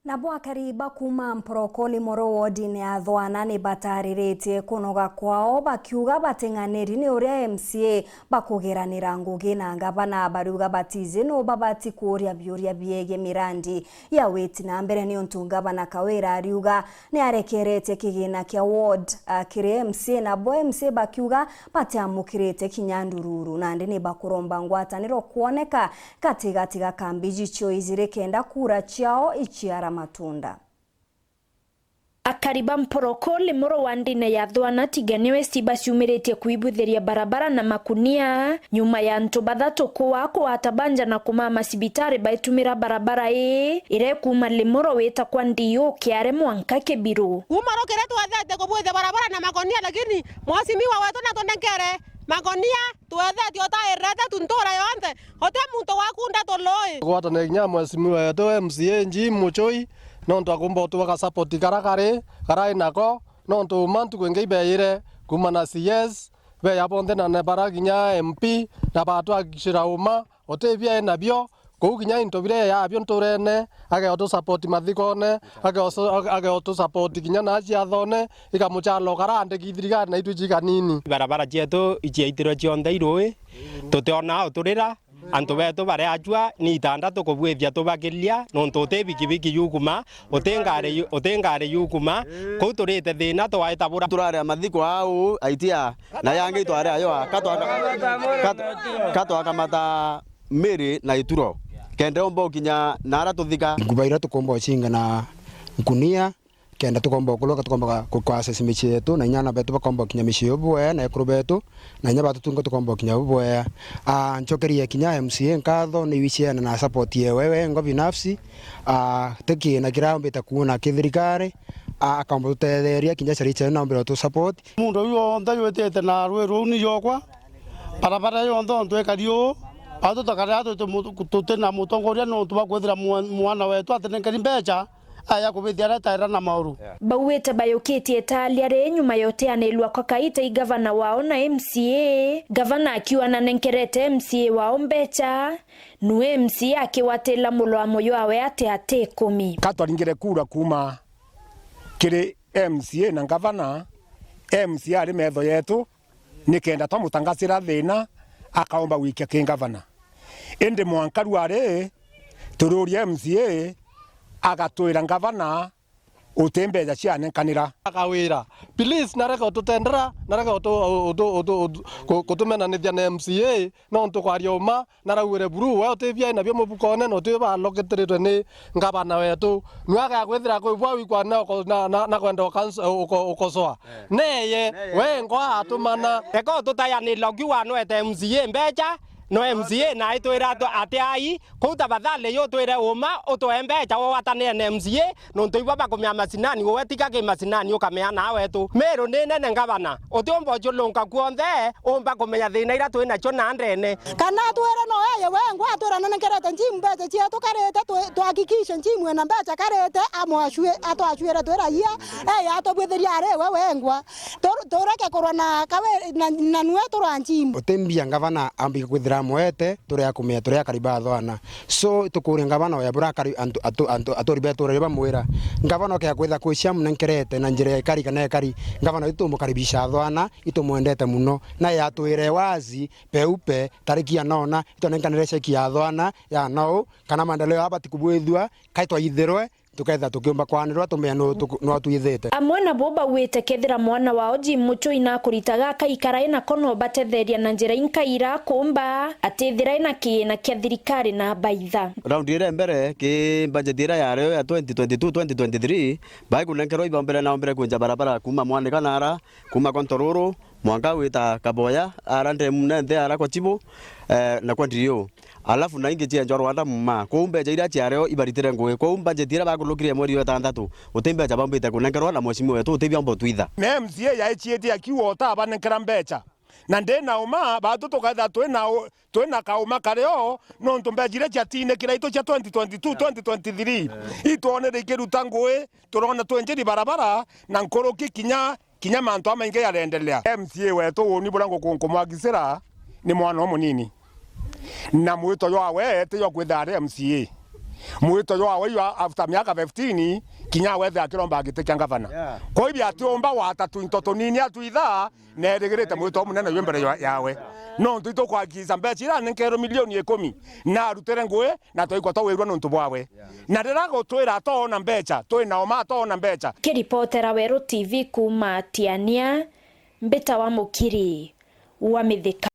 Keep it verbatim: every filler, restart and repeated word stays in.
Nabo akari ba kuuma Mporokoli Moro wodine ya Thwana ni batariritie kunoga kwao, bakiuga bating'aniri ni uria M C A bakugiranira ngugi na ngavana. Bariuga batiji nu babati kuuria biuria biegie mirandi ya witi na mbere, niuntu ngavana Kawira ariuga ni arekeretie kigina kia ward, ah, kiri M C A, nabo M C A bakiuga batiamukirite kinya ndururu, nandi ni bakuromba ngwataniro kwoneka gatigati ga kambi icio ijiri kenda kura ciao iciara matunda. Akari ba Mporokoli Moro wodine ya Thwana Tigania West baciumiritie kuibuthiria barabara na makunia nyuma ya antu bathatu kuaa, kugwata banja na kumaa macibitari baitumira barabara ii iria ikuuma Limuru wita kwa Ndiu, Kiare mwanka Kibiru. Kuuma rukiri twethete kubwithia barabara na makonia, lakini mwecimiwa wetu natunenkere makonia, twethete utairete tu ntura yonthe, uti muntu wakunda tului. Gwatane kinya mwecimiwa wetu M C A Jim Muchui, nontu akumba utubaka support kara kari, karai nako, nontu uma ntuku ingi ibeire kuuma na C S, beya bonthe na, na bara kinya M P, na batwakishira uma, uti bia enabio, kou kinya into biria eyabio nturene, ageotu support mathikone, ageoso-, age-, ageotu support kinya na ciathone, ikamuchala ukara andiki thirikari na itwi cikanini. Barabara cietu iciaitirwe cionthe irui, tutiona uturira, antu betu baria acua ni itandatu kubwithia tubakiria, nontu uti bikibiki yukuma, uti ngari yu-, uti ngari yukuma, kou turite thina twaita bura. Turaria mathiko au aitia, na yangi itware ayo, ka twaka-, ka tw-, ka twakamata miri na ituro, kenda umba ukinya nara tuthika. Nguba iria tukomba ucinga na nkunia, kenda tukomba ukuruka, tukomba ku-, ku-access micii yetu, na inya ana betu bakomba ukinya micii bubwea, na ekuru betu, na inya batutunga tukomba ukinya bubwea. Ah, ncokerie kinya M C A nkatho, ni wiciana na support yewe wengwa binafsi. Ah, ti kina kiraumbite kuuna ki thirikari, ah, akomba tutetheria kinya charicha na umbira tu support. Muntu uyu onthe witite na rui ruu ni yokwa, barabara yonthe ontu ekari uu, batu tukarira tuti mu-, tuti na mutongoria nontu bwa kwithira mwa-, mwana wetu atinenkeri mbecha, aya kubithia aria taira na mauru. Bauite bayukitie italia ri nyuma ya utianirwa kwa Kaita i gavana wao na M C A, gavana akiuga nanenkerete M C A wao mbecha, nu M C A akiwatila mulwamo jwawe ati ati ikumi. Ka twaringire kura kuuma kiri M C A na ngavana, M C A ari metho yetu, nikenda twamutangasira thina akaomba gwikia ki ngavana. Indi mwanka rua ri, tururia M C A agatwira ngavana uti mbeca cianenkanira. Akawira, please, nareke ututendera, nareke utu-, utu-, utu-, utu-, ku-, kutumenanithia na M C A, nontu kwaria uma, narauire buru, we uti bia nabio mubukone, na uti baloketiritwe ni ngavana wetu. Nwe agakwithira kwi bwa wikwa na uko-, na, na, na kwenda ukanso-, uko-, ukosoa. Eh. Neye, neye, wengwa atumana. Reka ututayanira ukiuga nwete M C A mbeca, no M C A na itwira atu-, ati ai, kou tafadhali yu twire uma, utwe mbeca, wowatanire na M C A, nontu ibo bakumea macinani, uwe tika ki macinani, ukamea na wetu. Meru ni nene ngavana, utiumba uculunka kuonthe, umba kumenya thina ira twi nacio na ndene. Kana atwire no eye wengwa atwira nanenkerete Jim mbeca cietu karite, twi-, tuhakikishe Jim ena mbeca karite, amwacue-, atwacwire twi raia, eye atubwithiria ari we wengwa. Tur-, tureke kurwa na kawe-, na, na nwe turwa Jim. Uti mbia ngavana ambika kwithira amwete, turi akumea, turi akari ba Thwana. So, tukuria ngavana oya bura akari antu, atu-, antu, aturi betu uria bamwira. Ngavana okea kwitha kwi cia munenkerete na njira ya ikari kana ikari, ngavana witu tumukaribisha Thwana, itumwendete muno. Na yatwire wazi, peupe, tariki ya nona, itwanenkanire ceki ya Thwana, ya nou, kana maendeleo abati kubwithua, kai twaithirwe, tukethira tukiumba kwanirwa, tumenya nu tuku-, nu atwithite. Amwe nabo bauite kethira mwana wao Jim Muchui na akuritaga akaikara inako no batetheria na njira inkaira kumba, atithira ina kiina kia thirikari na baitha. Round ira mbere, ki budget ira yario ya twenty twenty-two twenty twenty-three, bai kunenkerwa ibombere na ombere kwenja barabara kuma Mwanika nara, kuma kwa Ntororo, mwanka gwita Kaboya, ara ndemu nenthe ara kwa Chibo, eh, na kwa Ndirio. Alafu na ingi cienjwa Rwanda muma. Kwou mbeca iria ciario ibaritire ngugi. Kwou budget iria bakulukire mweri wa itantatu, uti mbeca baumbite kunenkerwa na mweshimiwa wetu, uti biombo twitha. Na M C A yaiciitie akiuga utabanenkera mbeca. Na ndi na uma, batu tuketha twi na u-, twi na kauma kario, nontu mbeca iria ciatinikira itu cia twenty twenty-two, twenty twenty-three, itwonere ikiruta ngugi, turona twenjeri barabara, na nkuruki kinya kinya mantu jamaingi jarendelea. M C A wetu uni buria nguku-, nkumwagisira ni mwana umunini. Na mwito jwawe ti jwa kwithira ari M C A. Mwito jwawe jwa after miaka fifteen, kinya wethe akiromba giti kia ngavana. Yeah. Kwa hivyo atiumba wata twinto tunini atwitha, nerigirite mwito munene jwi mbere ya-, yawe. Nontu itukwakisa mbeca ira nenkerwe milioni ikumi, na arutire ngui, na twaikwa twawirwa nontu bwawe. Na rira gutwira atoona mbeca, twi nao ma atoona mbeca. Kiripotera Weru T V kuuma Tiania, mbita wa Mukiri wa Mithika.